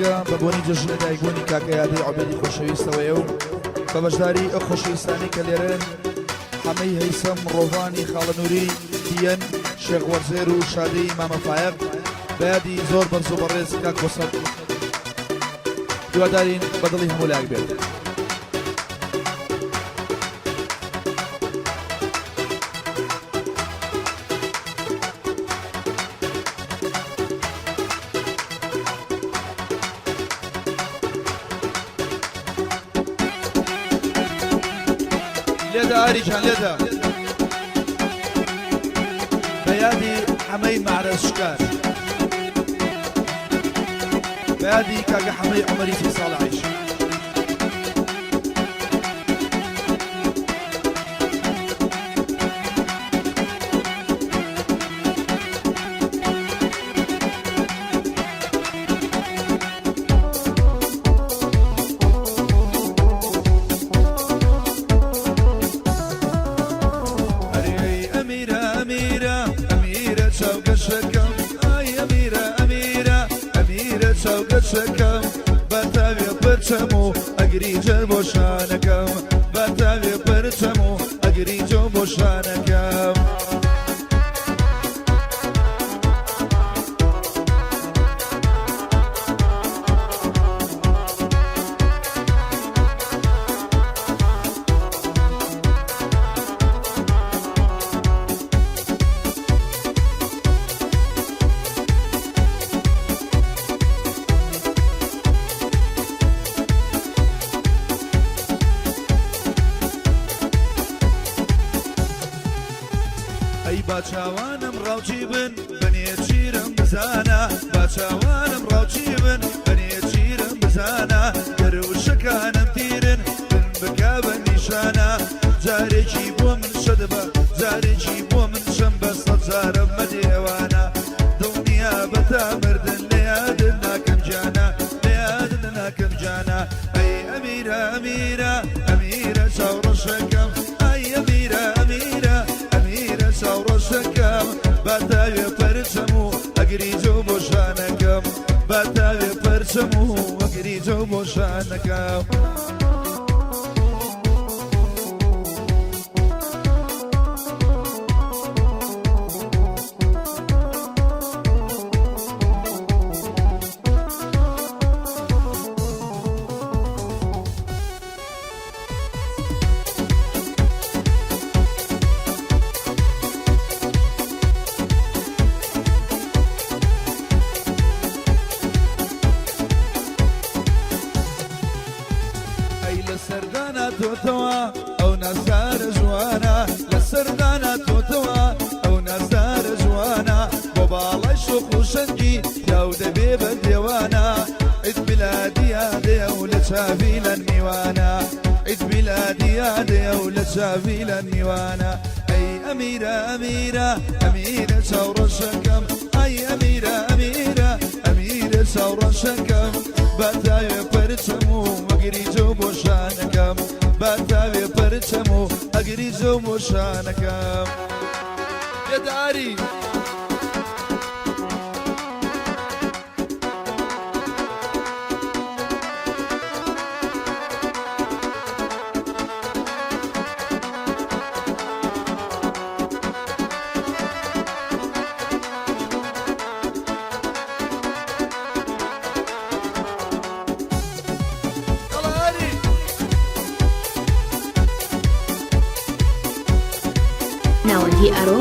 ئاهەنگە بە بۆنی جەژنی لەدایکبوونی کاکە یادەی عوبێدی خۆشەویستەوەیە و بە بەشداری ئەو خۆشەویستانەی کە لێرەن حەمەی هەیسەم، ڕۆڤانی خاڵە نوری، دیەن، شێخ وەرزێر و شادەی مامە فایەق بە یادی زۆر بەرز و بەڕێز کاک کۆسرەت هیوادارین بە دڵی هەموو لایەک بێت. لێدە ئاری جان لێدە بە یادی حەمەی مەعرەز شکار بە یادی کاکە حەمەی عومەری ساڵحیش. ئەرێ ئەمیرە ئەمیرە ئەمیرە چاوگەشەکەم ئای ئەمیرە ئەمیرە ئەمیرە چاوگەشەکەم بەتاوێ پرچەم و ئەگری جەر بۆ شانەکەم بەتاوێ پرچەم و ئەگری جۆ بۆ شانەکەم. ئەی با چاوانم ڕاوچی بن بە نێچیرم بزانە با چاوانم ڕاوچی بن بە نێچیرم بزانە گەر وشەکانم تیرن بن بکە بە نیشانە جارێکی بۆ من شەد بە جارێکی بۆ من شەم بە سەد جارم بە دێوانە دڵنیا بە تا مردن لە یادت ناکەم گیانە لە یادت ناکەم گیانە ئەی ئەمیرە ئەمیرە ئەمیرە چاو ڕەشەکەم ئای ئەمیرە ئەمیرە ئەمیرە چاو ڕەشەکەم با تاوێ پەرچەم و ئەگری جۆ بۆ شانەکەم با تاوێ پەرچەم و ئەگری جۆ بۆ شانەکەم. ئەی لە سەردانا تۆتەوە ئەو نازدارە جوانە لە سەردانا تۆتەوە ئەو نازدارە جوانە بۆ باڵای شۆخ و شەنگی پیاو دەبێ بە دێوانە عید میلادی یادێ و لە چاوی لە میوانە عید میلادی یادێ و لە چاوی لە میوانە ئەی ئەمیرە ئەمیرە ئەمیرە چاو ڕەشەکەم ئای ئەمیرە ئەمیرە ئەمیرە چاو ڕەشەکەم با تاوێ پەرچەم و ئەگری جۆ بۆ شانەکەم با تاوێ پەرچەم و ئەگری جۆ بۆ شانەکەم لێداری. ناوەندی ئەرۆ.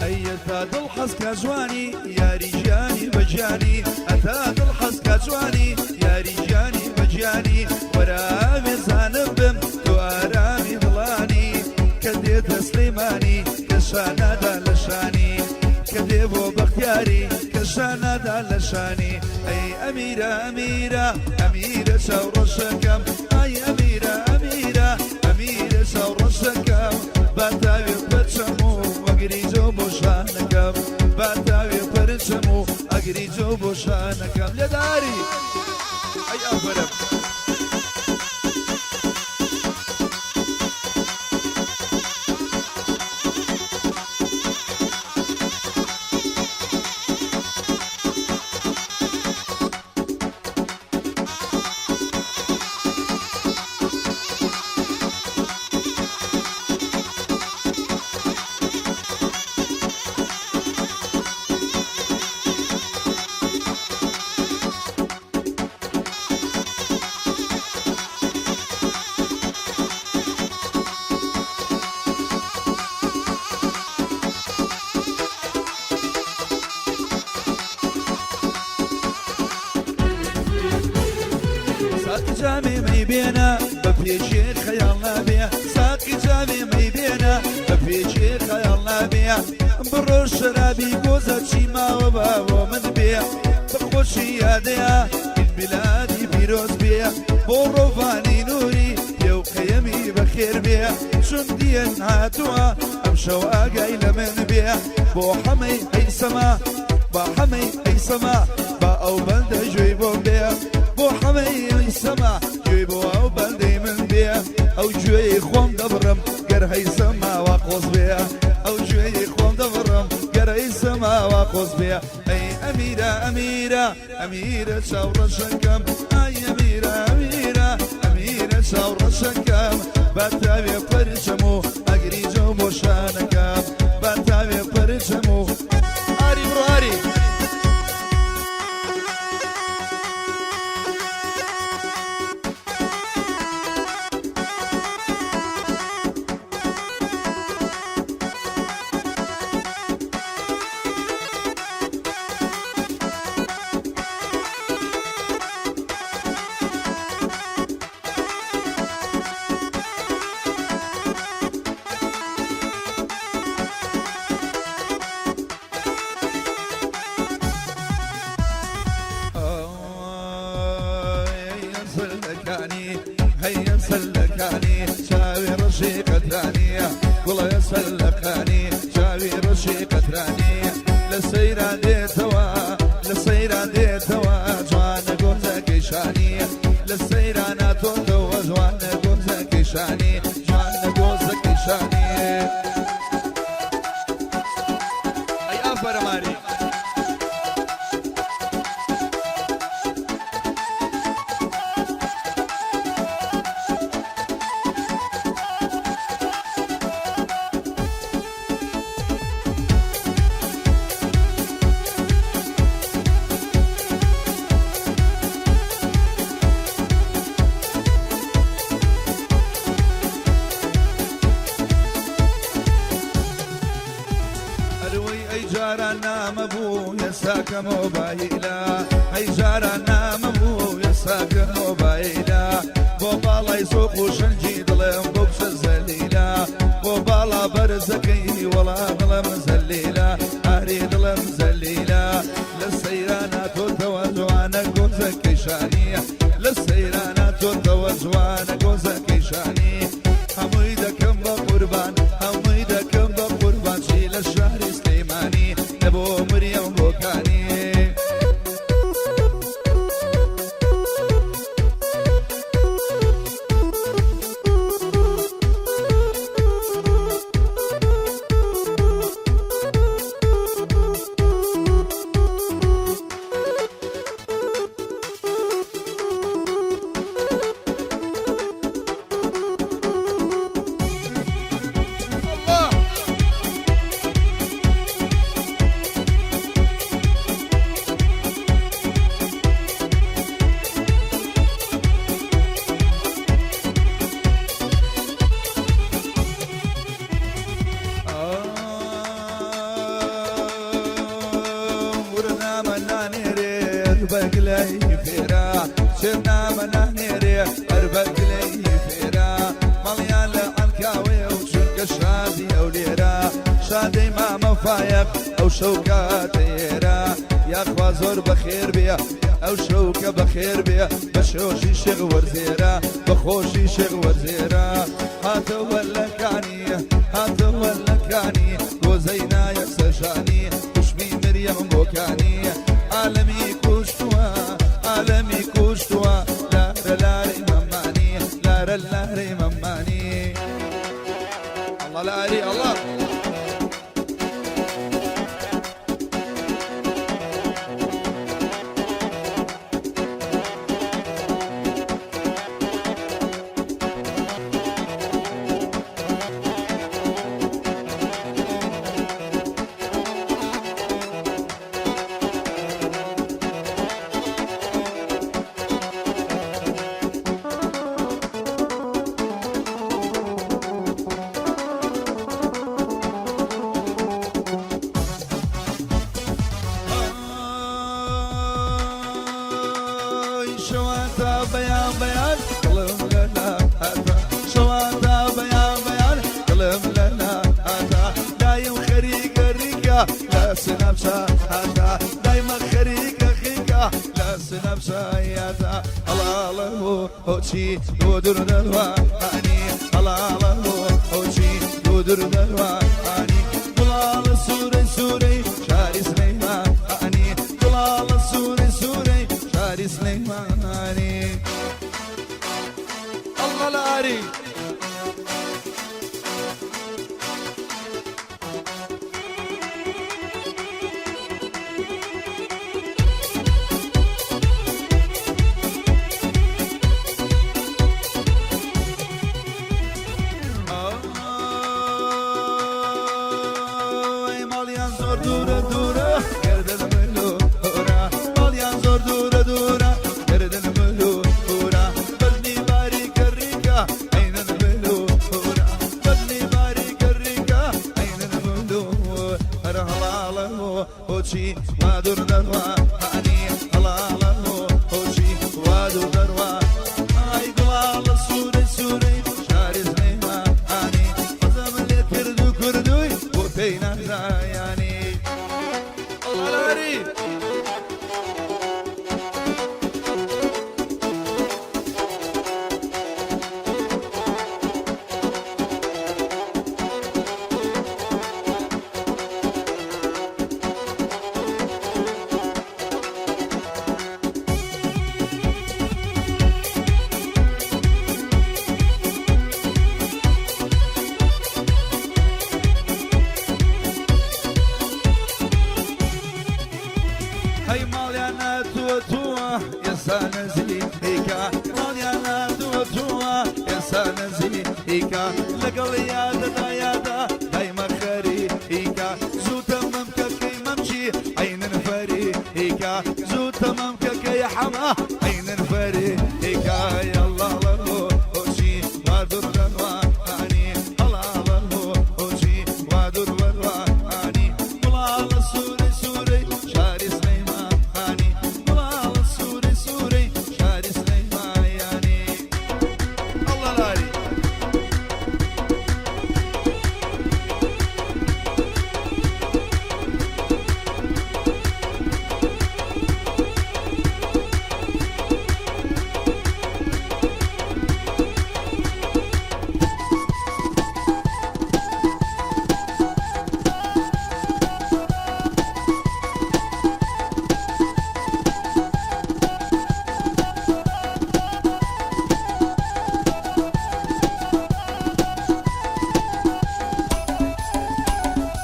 ئەی ئەتا دڵ حەزکا جوانی یاری گیانی بە گیانی ئەتا دڵ حەزکا جوانی یاری گیانی بە گیانی وەرە ئاوێزانم بم تۆ ئارامی دڵانی کە دێتە سلەیمانی کە شانادا لە شانی کە دێ بۆ بەختیاری کە شانادا لە شانی ئەی ئەمیرە ئەمیرە ئەمیرە چاو ڕەشەکەم ئای ئەمیرە ئەمیرە ئەمیرە چاو ڕەشەکەم با تاوێ پەرچەم و ئەگری جۆ بۆ شانەکەم با تاوێ پەرچەم و ئەگری جۆ بۆ شانەکەم لێداری ئەی ئافەرم. جامێ مەی بێنە بە پێشێ خەیاڵ نابێ، ساقی جامێ مەی بێنە بە پێشێ خەیاڵ نابێ. بڕۆ شەرابی گۆزە چی ماوە با بۆ من بێ، بە خۆشی یادەیە عید میلادی پیرۆز بێ. بۆ ڕۆڤانی نوری پێو قەیەمی بەخێر بێ، چون دیەن هاتووە ئەمشەو ئاگای لە من بێ. بۆ حەمەی هەیسەما با حەمەی هەیسەما با ئەو بەندە گوێی بۆم بێ، بۆ حەمەی هەیسەما گوێی بۆ ئەو بەندەی من بێ. ئەو گوێی خۆم دەبڕم گەر هەیسەما وا قۆز بێ، ئەو گوێی خۆم دەبڕم گەر هەیسەما وا قۆز بێ. ئەی ئەمیرە ئەمیرە ئەمیرە چاو ڕەشەکەم، ئای ئەمیرە ئەمیرە ئەمیرە چاو ڕەشەکەم، با تاوێ پەرچەم و ئەگری جەو بۆ شانەکەم، با تاوێ پەرچەم و ئاری بڕۆ ئاری. هەیە سەلەکانی چاوی ڕەشی قەترانیە، گوڵە سەلەکانی چاوی ڕەشی قەترانی. لە سەیران دێتەوە لە سەیران دێتەوە جوانە گۆزەکەی شانی، لە سەیرانە تۆتەوە جوانە گۆزەکەی شانی، جوانە گۆزەکەی شانی. ئەی ئافەرەماری. ئەروەی ئەی جاران نامە بوو ئێستاکە مۆبایلە، ئەی جاران نامە بوو ئێستاکە مۆبایلە. بۆ باڵای زۆق و شەنگی دڵم بۆ کچە زەلیلە، بۆ باڵا بەرزەکەی وەڵا دڵم زەلیلە، ئاری دڵم زەلیلە. لە سەیرانە تۆتەوە جوانە گۆزەکەی شانیە، لە سەیرانە تۆتەوە جوانە گۆزەکەی شانی. هەمووی دەکەم بە قوربان، هەمووی دەکەم بە قوربان، چی لە شاری سلەیمانی لە بۆ مریەم بۆکانی. الله. ورنامە نانێرێت بەگلەی فێرا، چێنامە نانێرێ هەر بەگلەی فێرا. مەڵیان لە عەنکاوێ و چونکە شادی ئەو لێرە، شادەی مامە فایەق ئەو شەوکاتە ئێرە. یاخوا زۆر بەخێر بێ ئەو شەوکە بەخێر بێ، بە شۆشی شێخ وەرزێرە، بە خۆشی شێخ وەرزێرە. هاتەوە لەکانی هاتەوە لەکانی گۆزەی نایە سەرشانی، خوشمی مریەم بۆکانی. عالەمی کوشتووە عالەمی کوشتووە، لارە لارەی مەمانی، لارە لارەی مەمانی. الله لاری الله. هاتا دایمە خەریکە خیکە لە سنەم شایاتا هەڵاڵە بۆ هۆچی بۆ دوور دەروا هانی هەڵاڵە بۆ هۆچی بۆ دوور دەروا هانی گوڵاڵە سوورەی سوورەی شاری سلەیمانی گوڵاڵە سوورەی سوورەی شاری سلەیمانی الله لاری. ئای ماڵیان زۆر دوورە دوورە گەردن ملوورە ماڵیان زۆر دوورە دوورە گەردن ملوورە بەژنی باریکە ڕیکە عەینەن ملوورە بەژنی باریکە ڕیکە عەینەن ملوور هەر هەڵاڵە هۆچی وا دوور دەروا هانی هەڵاڵە هۆچی وا دوور دەروا ئای گوڵاڵە سوورەی سوورەی شاری سلێمانی حەزم لێت کرد و کوردووی بۆ پێی نازایانی ئەڵاری. هەی ماڵیان ناتووە تووە ئێستا نزیکە ماڵیان ناتووە تووە ئێستا نزیکە لەگەڵ یادەدا یادا دایمە خەریکە زوو تەمەمکەکەی مەمچی عەینن فەریکە زوو تەمەمکەکەی حەمە عەینن فەریکە یەڵڵا هۆچی وا دوور دەڕوانی هەڵاڵە هۆچی وا دوور وەڕوانی گوڵاڵە سوورەی سوورەی شاری سلەیمانی گوڵاڵە سوورەی سوورەی شاری سلەیمانی ئەڵڵا لاری.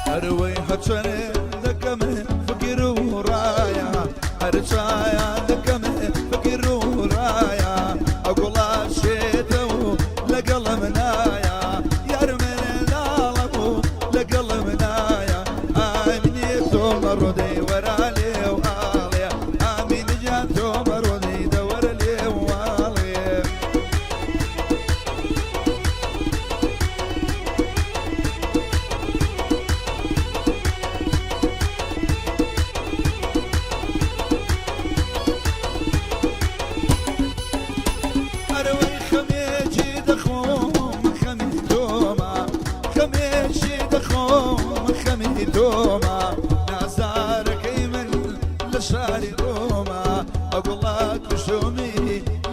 هەروەی هەرچەنێ دەکەمێ فکر و ڕایە هەر چایە دەکەمێ فکر و ڕایە ئەو گوڵا شێتە و لەگەڵم نایە یار من لاڵە بوو لەگەڵم نایە ئامینێ تۆ مەڕۆدەی وەرا لێو ئاڵێ ئامین گیان تۆ مەڕۆدەی دەوەرە لێو ئاڵێ. ئەرەوەی خەمێکی دەخۆم خەمی تۆمە خەمێکی دەخۆم خەمی تۆمە نازارەکەی من لە شاری ڕۆما ئەگوڵا کوشتمی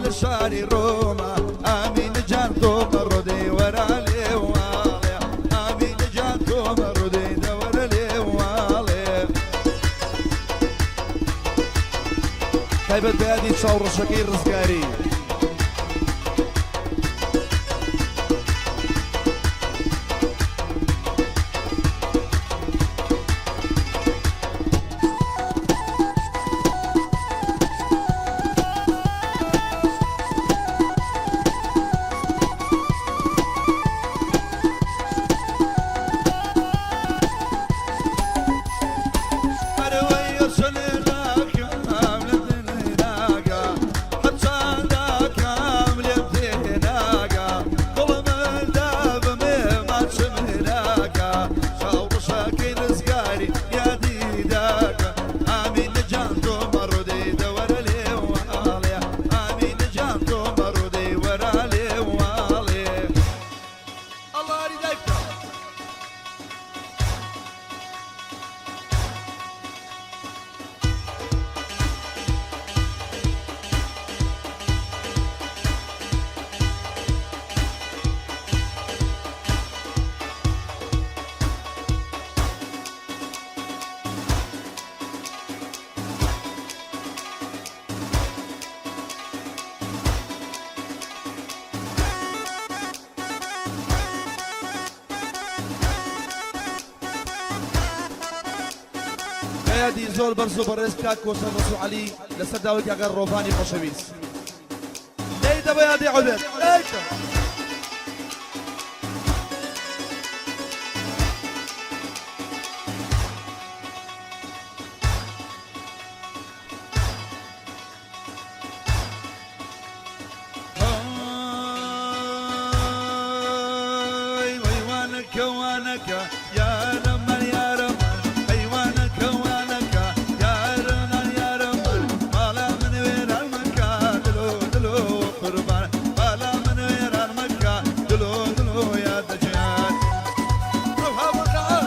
لە شاری ڕۆما ئامین جان تۆ بەڕۆدەی وەرا لێواڵێ ئامین جان تۆ بەڕۆدەی دەوەرە لێواڵێ. تایبەت بە یادی چاوڕەشەکەی ڕزگاری. ئەرەوەی ئەچەنێ لاکەم لە دڵی ناگا هەرچەندە. یادی زۆر بەرز و بەڕێز کاک کۆسەر ڕەسوڵ عەلی لەسەر داوای کاکە ڕۆڤانی خۆشەویست. دەیدە بە یادی عوبێد دەیدە. هاي ويوانك وانك يا رمان يا رمان حيوانك وانك يا رمان يا رمان بالا من ويران مكة دلو دلو قربان بالا من ويران مكة دلو دلو يا دجال روح وقع.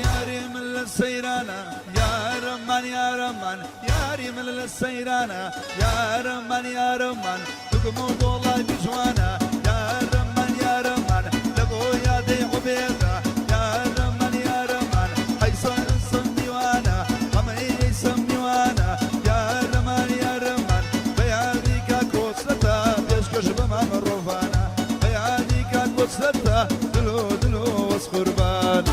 یاری من لە سەیرانە یارەمان یارەمان یاری من لە سەیرانە یارەمان یارەمان دوگم و دۆڵای جوانە یارەمان یارەمان لە بۆ یادەی عوبێدە یارەمان یارەمان حەیسان ئەسم دیوانە حەمەی ئەیسەم میوانە یارەمان یارەمان بە یادی کاک کۆسرەتە پێشکەش بە مامە ڕۆڤانە بە یادی کاک کۆسرەتە دلۆ دلۆ وەس قوربان.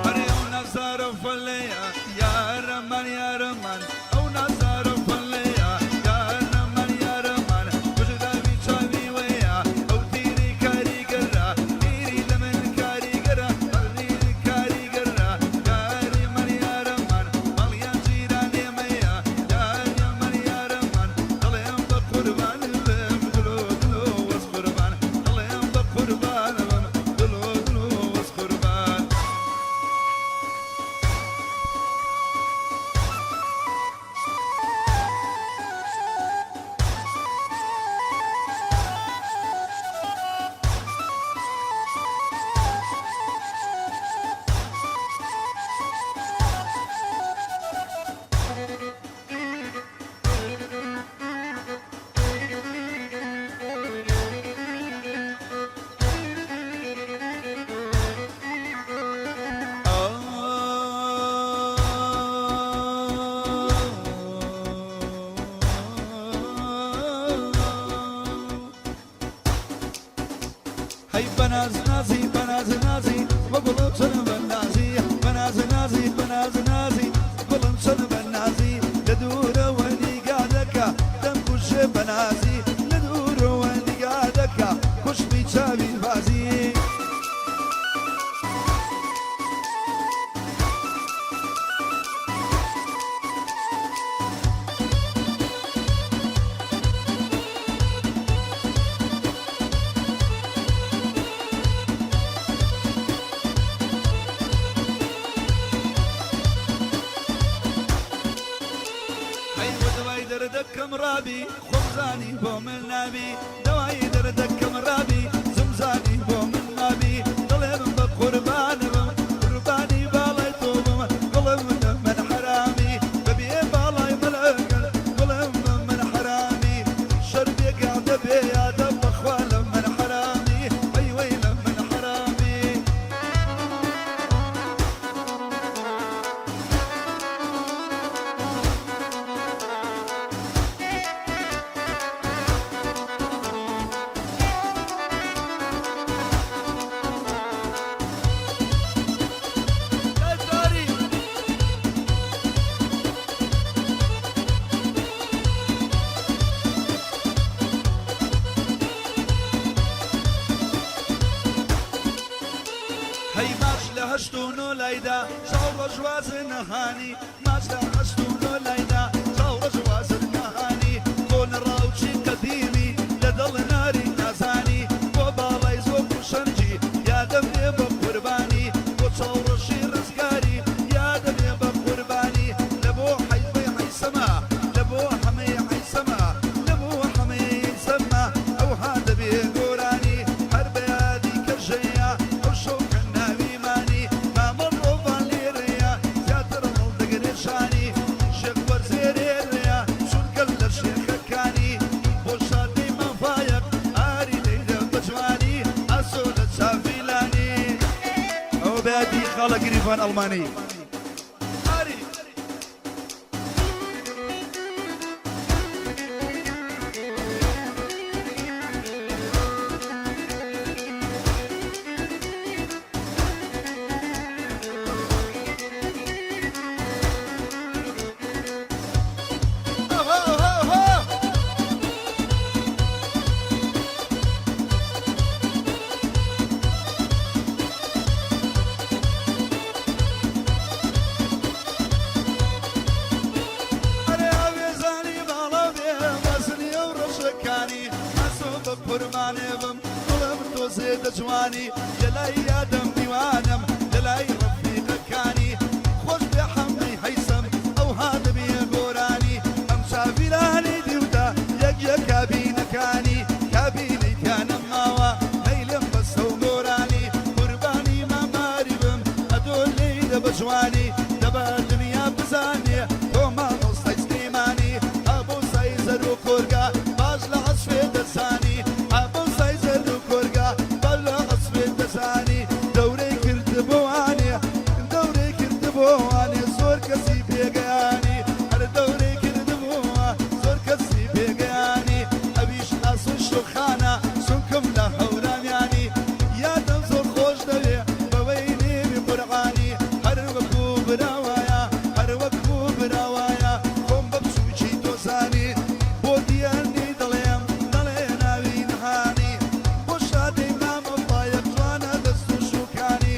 ئەرێ ئەو نازارە فەلەیە یارەمان یارەمان ئەو نازارە فەلەیە یارەمان یارەمان کوژراوی چاوی وەیە ئەو تیری کاریگەرە تیری لە من کاریگەرە تیری کاریگەرە یارەمان یارەمان ماڵیان جیرانێمەیە یارەمان یارەمان دڵێم بە قوربان بم دلۆ دلۆ وەس قوربان دڵێم بە قوربان بم دلۆ دلۆ وەس قوربان. هەی بەناز نازی بەناز نازی وە گوڵم چەند بەنازی بەناز نازی بەناز نازی گوڵم چەند بەنازی لە دوورەوە نیگا دەکا دەمکوژێ بەنازی لە دوورەوە نیگا دەکا کوشمی چاوی بازی. هەی وە دەوای دەردەکەم ڕابی خۆم زانی بۆ من نابی دەوای دەردەکەم ڕابی زمزانی بۆ من نابی دڵێم بە قوربانم قوربانی باڵای تۆ بم گوڵم من حەرامی بەبێ باڵای مەلەکەن گوڵم من حەرامی شەربێ گەعدە بێ یادە بەخوا لە من حەرامی ئەی وەی لە من حەرامی. هەی ماچ لە هەشت و نۆ لایدا چاو ڕەشوازن نەهانی ماچ لە هەشت و نۆ لایدا چاو ڕەشوازن نەهانی کۆنە ڕاوچی قەدیمی لە دڵ ناری نازانی بۆ باڵای زۆر و شەنگی یادم لێ بە قوربانی بۆ چاو ڕەشی ڕزگاری یادم لێ بە قوربانی لە بۆ حەیبەی حەیسەما لە بۆ حەمەی حەیسەما لە بۆ حەمەی حەیسەما ئەوها دەبێ گۆرانی هەر بە یادی کەژەیە ئەو شەوکە ناویمانی مامە ڕۆڤان لێرەیە زیاتر هەڵدەگرێ شانی شێخ وەرزێ. خاڵە گریڤان ئەڵمانی. ئاری. ئەها ئەها ئەها. ئەرێ ئاوێزانی باڵا بێ مەزنی ئەو ڕەشەکانی ئاسۆ بە قوربانێ بم دڵم تۆزێ دەجوانی لە لای یادم دیوانم لە لای ڕەفیقەکانی خۆش بێ حەمەی هەیسەم ئەو هادەبێ گۆرانی ئەم چاڤیرانی دیوتە یەک یەک کابینەکانی کابینەی تیا نەماوە مەیلم بەسە و گۆرانی قوربانی ماماری بم ئەدۆ لێی دە بە جوانی دەبا دنیا بزانێ تۆ مامۆستای سلێمانی ئابۆ سای زەر و کۆرگا باش لە عەسفێ دەزانی ئابۆ سای زەر و کۆرگا باش لە عەسفێ دەزانی دەورەی کردبۆوانێ دەورەی کردبۆوانێ زۆر کەسی پێگەیانی هەر دەورەی کردبۆوە زۆر کەسی پێگەیانی ئەویش ئاسۆی شۆخانە چونکم لە هەورامیانی یادم زۆر خۆش دەوێ بەوەی نێوی قورعانی هەر وەکو برا وایە هەر وەکو برا وایە خۆم بە بچوکی تۆ زانی بۆ دیانی دەڵێم دەڵێ ناوی نهانی بۆ شادەی مامە فایەق جوانە دەست و شوکانی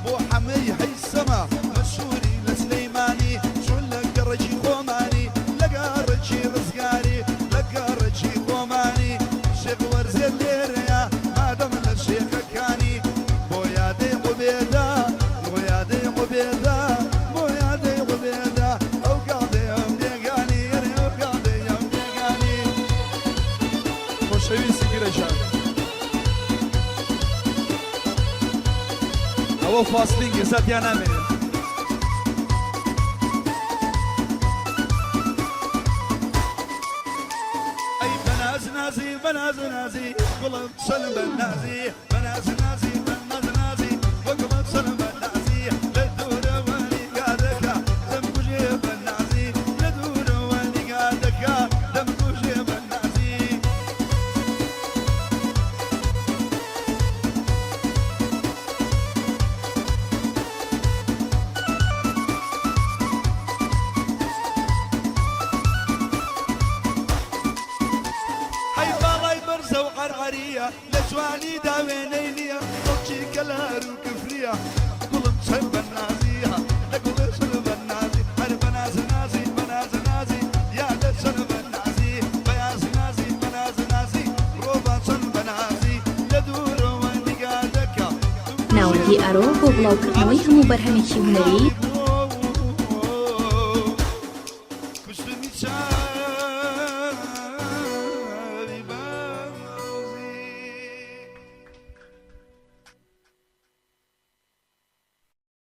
بۆ حەمەی هەیسەمە مەشهوری لە سلەیمانی چون لە گەڕەکی خۆمانی لە گەڕەکی ڕزگاری لە گەڕەکی خۆمانی شێخ وەرزێر لێرەیە مادەم لە شێخەکانی بۆ یادەی عوبێدە بۆ یادەی عوبێدە بۆ یادەی عوبێدە ئەو گاڵدەیەم بێگانی ئەرێ ئەو گاڵدەیەم بێگانی. خۆشەویستی گرەژان. ئەوە فاستینگ ئێستا تیا نامێنێت. ئەی بەناز نازی بەناز نازی گوڵم چەند بەنازی بەناز نازی بەناز نازی وەگوڵم چەند بەنازی لە دوورەوە نیگا دەکا دەمکوژێ بەنازی لە دوورەوە نیگا دەکا دەمکوژێ بەنازی. هەی باڵای بەرزە و عەرعەرییە لە جوانیدا وێنەی نییە خەڵکی کەلار و کفرییە گوڵم چەند بەنازییە لە گوڵێ چەند بەنازی هەر بەناز نازی بەناز نازی یا لە چەند بەنازی بەیاز نازی بەناز نازی ڕۆبا چەند بەنازی لە دوورەوە نیگا دەکا ناوەندی ئارۆ بۆ بڵاوکردنەوەی هەموو بەرهەمێکی هونەری.